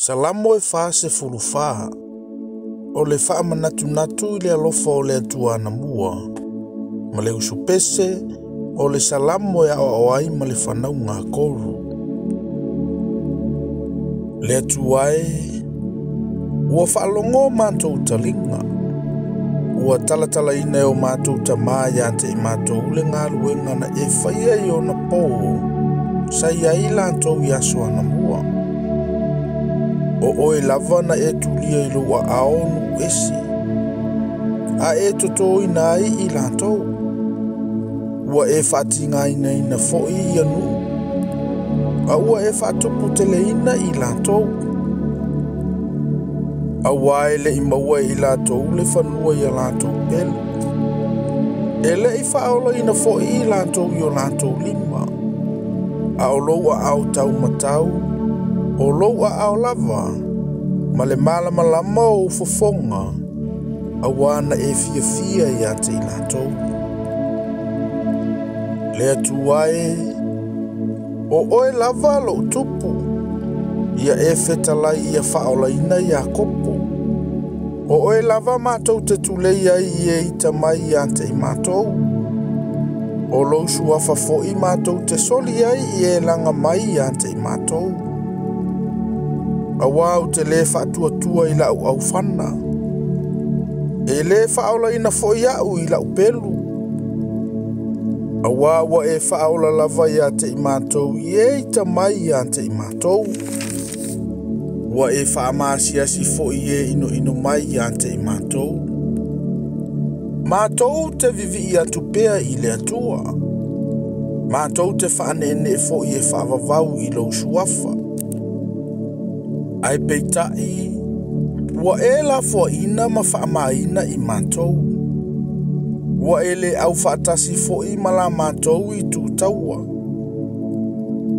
Salamo e 44. O le faamanatunatu i le alofa o le Atua anamua, ma le usupese o le Salamo e aoao ai ma le fanauga a Koru. Le Atua e, ua faalogo matou taliga, ua talatalaina e o matou tamā ia te i matou le galuega na e faia i ona pō, sa i ai latou i aso anamua. O oe lava na e tulia i lou aao nuu ese, a e totoina ai i latou. Ua e faatigainaina foi ia nuu, a ua e faatuputeleina i latou. Auā e le i maua e i latou le fanua i a latou pelu. E le i faaolaina foi i latou i o latou lima. A o lou aao taumatau, o lou aao lava, ma le malamalama o ou fofoga, auā na e fiafia ia te i latou. Le Atua e, o oe lava lou tupu, ia e fetalai ia faaolaina Iakopo. O oe lava matou te tulei ai i e ita mai ia te i matou. O lou suafa foi matou te soli ai i e laga mai ia te i matou. Auā ou te lē faatuatua i lau aufana. E lē faaolaina foi au i lau pelu. Auā ua e faaola lava ia te i matou i e ita mai ia te i matou. Ua e faamaasiasi foi i e inoino mai ia te i matou. Matou te vivii atu pea i le Atua. Matou te faaneenee foi e faavavau i lou suafa. Ae peitai, ua e lafoaina ma faamaina i matou. Ua e le aufaatasi foi ma la matou i tutaua.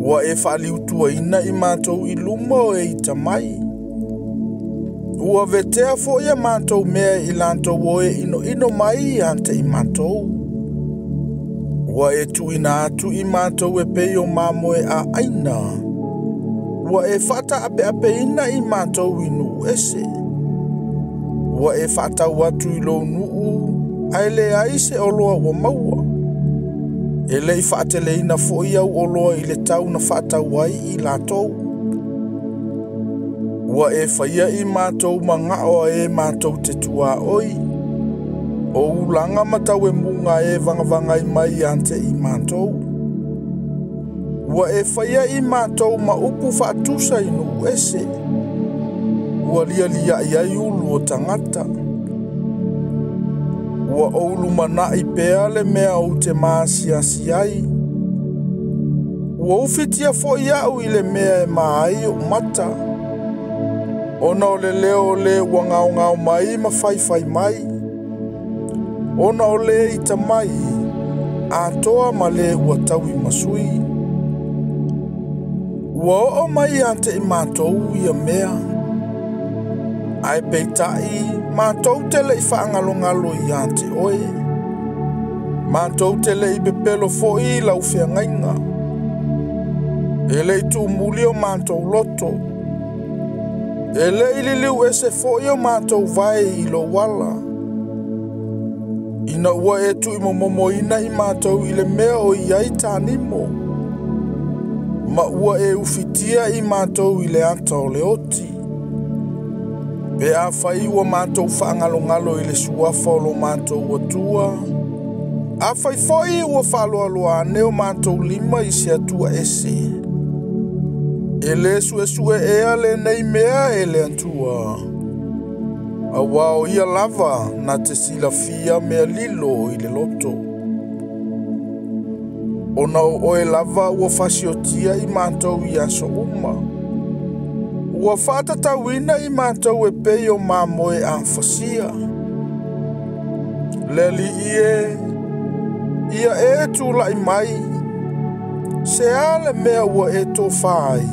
Ua e faaliutuaina i matou i luma o e ita mai. Ua vetea foi a matou mea i latou o e inoino mai ia te i matou. Ua e tuuina atu i matou e pei o mamoe aina. Ua e faataapeapeina i matou i nuu ese. Ua e faatau atu i lou nuu, ae leai se oloa ua maua. E le i faateleina foi au oloa i le tau na faatau ai i latou. Ua e faia i matou magao a e matou te tuaoi. O ulaga ma tauemuga e vagavagai mai ia te i matou. Ua e faia i matou ma upu faatusa i nuu ese. Ua lialiai ai ulu o tagata. Ua ou lumanai pea le mea ou te maasiasi ai. Ua ufitia foi au i le mea e ma ai ou mata. Ona o le leo o le ua gaogao mai ma faifai mai. Ona o le ita mai, atoa ma le ua tauimasui. Ua oo mai ia te i matou ia mea. Ae peitai, matou te le i faagalogalo ia te oe. Matou te le i pepelo foi i lau feagaiga. E le i tuumuli o matou loto. E le i liliu ese foi o matou vae i lou ala. Ina ua e tuuimomomoina i matou i le mea o i ai tanimo. Ma ua e ufitia i matou i le ata o le oti. Pe afai ua matou faagalogalo i le suafa o lo matou Atua, afai foi ua faaloaloa ane o matou lima i se Atua ese. E lē suesue ea lenei mea e le Atua. Auā o ia lava na te silafia mea lilo i le loto. Ona o oe lava ua fasiotia i matou i aso uma. Ua faatatauina i matou e pei o mamoe afasia. Le Alii e, ia e tulai mai, se a le mea ua e tofa ai.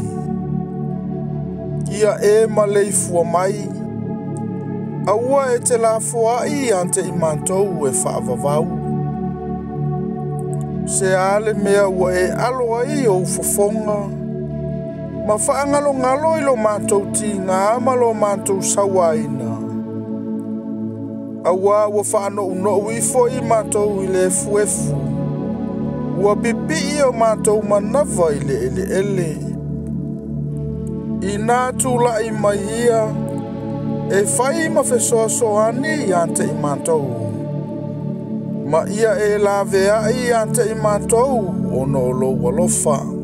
Ia e maleifua mai, aua e te lafoai ia te i matou e faavavau. Se a le mea ua e alo ai ou fofoga, Ma faagalogalo i lo matou tigā ma lo matou sauaina. Auā ua faanounou ifo i matou i le efuefu. Ua pipii o matou manava i le eleele. Ina tula'i mai ia e fai ma fesoasoani ia te i matou. Ma ia e laveai ia te i matou ona o lou alofa.